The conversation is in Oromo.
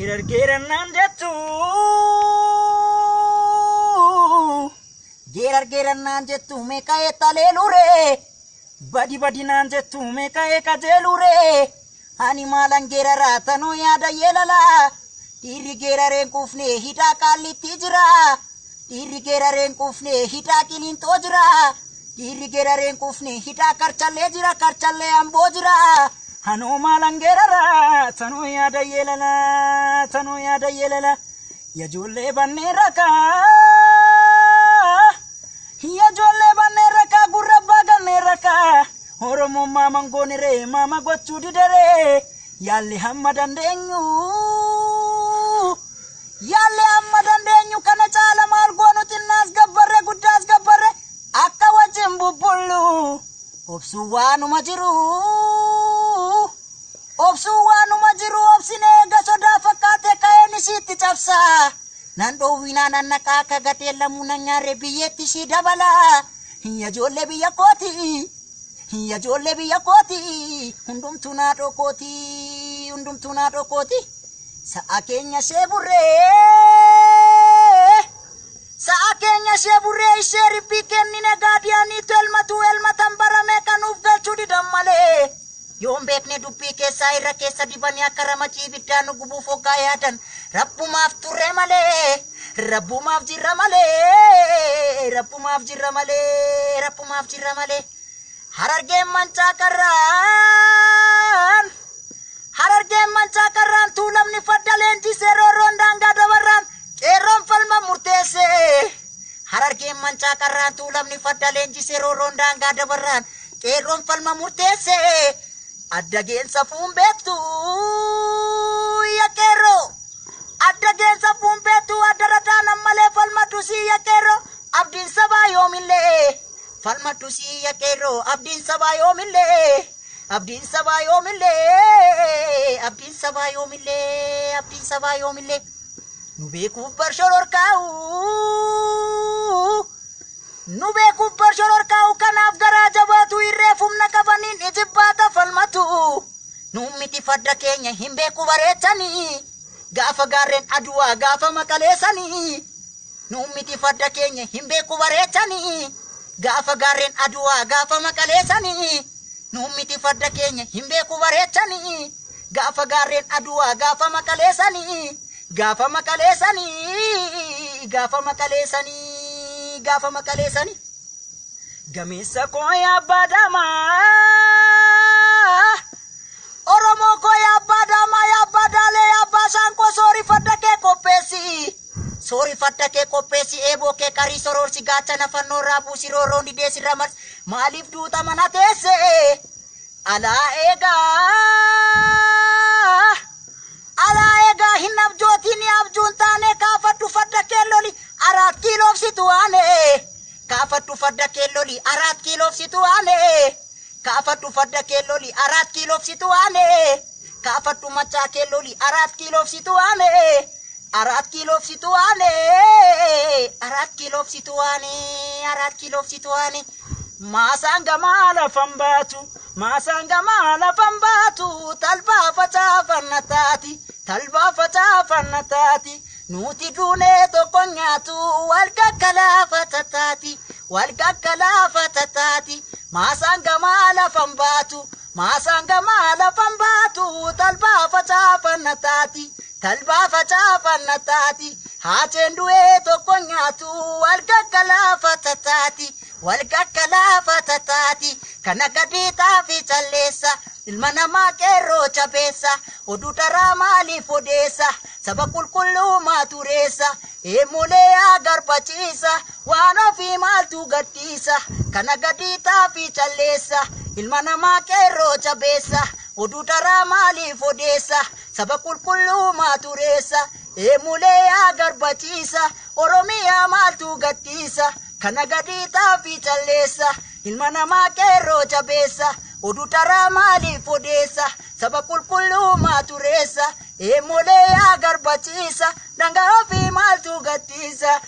Geerar geerannaan jettu geerar geerannaan jettu meeqa taleelure badi badinaan jettu meeqa qajeelure ani maalan geeraraa tanuu yaada yeelala dhiirri geerareen quufne hidhaa qaallitti jira dhiirri geerareen quufne hidhaa qiliinxoo jira dhiirri geerareen quufne hidhaa karchallee jira karchallee amboo jira. Hanuu maalan geeraraa tanuu yaada yeelala tanuu yaada yeelala yajoollee bannee rakaa yajoollee bannee rakaa gurra baagannee rakaa Oromoon maaman gooniree maama gochuu didaree yaalli hamma dandeenyu yaalli hamma dandeenyu kana caala maal goonu xinnaas gabbarre guddaas gabbarre akka wajjin bubbullu obsuu waanuma jiru. Obsuu waanuma jiru obsinee eega sodaa fakkaate ka'een ishiitti cabsa. Nan dhoowwinaa nan naqaa akka gatee lamuu nan nyaarre biyyeetti ishii dabala. Yajoollee biyya kooti. Yajoollee biyya kooti. Hundumtuu naa dhokooti. Hundumtuu naa dhokooti. Sa'a keenya ishee burree. Sa'a keenya ishee burree ishee ribbii kennine gaadiyaaniitu elmatu elmatan barame kanuuf galchuu didan malee. Yoon beekne dubbii keessaa irra keessa dibanii akka ramacii ibiddaan nu gubuuf hoggaa yaadan rabbumaaf turre malee rabbumaaf jirra malee rabbumaaf jirra malee rabbumaaf jirra malee harargeen mancaa qarraan harargeen mancaa qarraan tuulamni farda leenjisee roorroon daangaa dabarraan qeerroon falma murteesse harargeen mancaa qarraan tuulamni farda leenjisee roorroon daangaa dabarraan qeerroon falma murteesse. Adda geensa fuun beektu ya qeerroo adda geensa fuun beektu adda rataan ammalee falmadhu sii ya qeerroo abdiin sabaa yoomillee falmadhu sii ya qeerroo abdiin sabaa yoomillee abdiin sabaa yoomillee abdiin sabaa yoomillee abdiin sabaa yoomillee nu beekuuf barshororkaa'u nu beekuuf barshororkaa'u kanaaf garaa jabaatu irreef humna qabaniin ijibbaata falmatu nuun miti farda keenya hin beeku bareechanii gaafa gaarreen aduwaa gaafa maqaleessanii nuun miti farda keenya hin beeku bareechanii gaafa gaarreen aduwaa gaafa maqaleessanii nuun miti farda keenya hin beeku bareechanii gaafa gaarreen aduwaa gaafa maqaleessanii gaafa maqaleessanii gaafa maqaleessanii gaafa maqaleessanii gameessa koo abbaa daamaa Oromoo koo abbaa daamaa abbaa daalee abbaa saanqoo soori farda kee qopheessi soori farda kee qopheessi eeboo kee qarii soroorsi gaachana fannoo irraa buusi roorroon didee sirra marsi maaliif duuta mana teesse alaa eegaa alaa eegaa hin abjootiin abjuun taane kaafadhu farda kee loli araat kiiloofsitu waane kaafadhu farda kee loli araat kiiloofsitu waane kaafadhu farda kee loli araat kiiloofsitu waane kaafadhu machaa kee loli araat kiiloofsitu waane araat kiiloofsitu waane araat kiiloofsitu waane araat kiiloofsitu waane maasaan gamaa lafan baatu maasaan gamaa lafan baatu talbaa facaafanna taati talbaa facaafanna taati nuti duunee tokko nyaatu wal gaggalaafata taati wal gaggalaafata taati maasaan gamaa lafan baatu maasaan gamaa lafan baatu talbaa facaafanna taati talbaa facaafanna taati haaceen du'ee tokko nyaatu wal gaggalaafata taati wal gaggalaafata taati kana gadii xaafii calleessa ilma namaa qeerroo jabeessa oduu daraa maaliif odeessa saba qulqulluu maatureessa eemulee agarbachiisa waan ofii maaltu gadhiisa kana gadii xaafii calleessa ilma namaa qeerroo jabeessa oduu daraa maaliif odeessa saba qulqulluu maatureessa eemulee agarbachiisa oromiyaa maaltu gadhiisa kana gadii xaafii calleessa ilma namaa qeerroo jabeessa oduu daraa maaliif odeessa saba qulqulluu maatureessa eemulee agarbachiisa dhangaa ofii maaltu gadhiisa.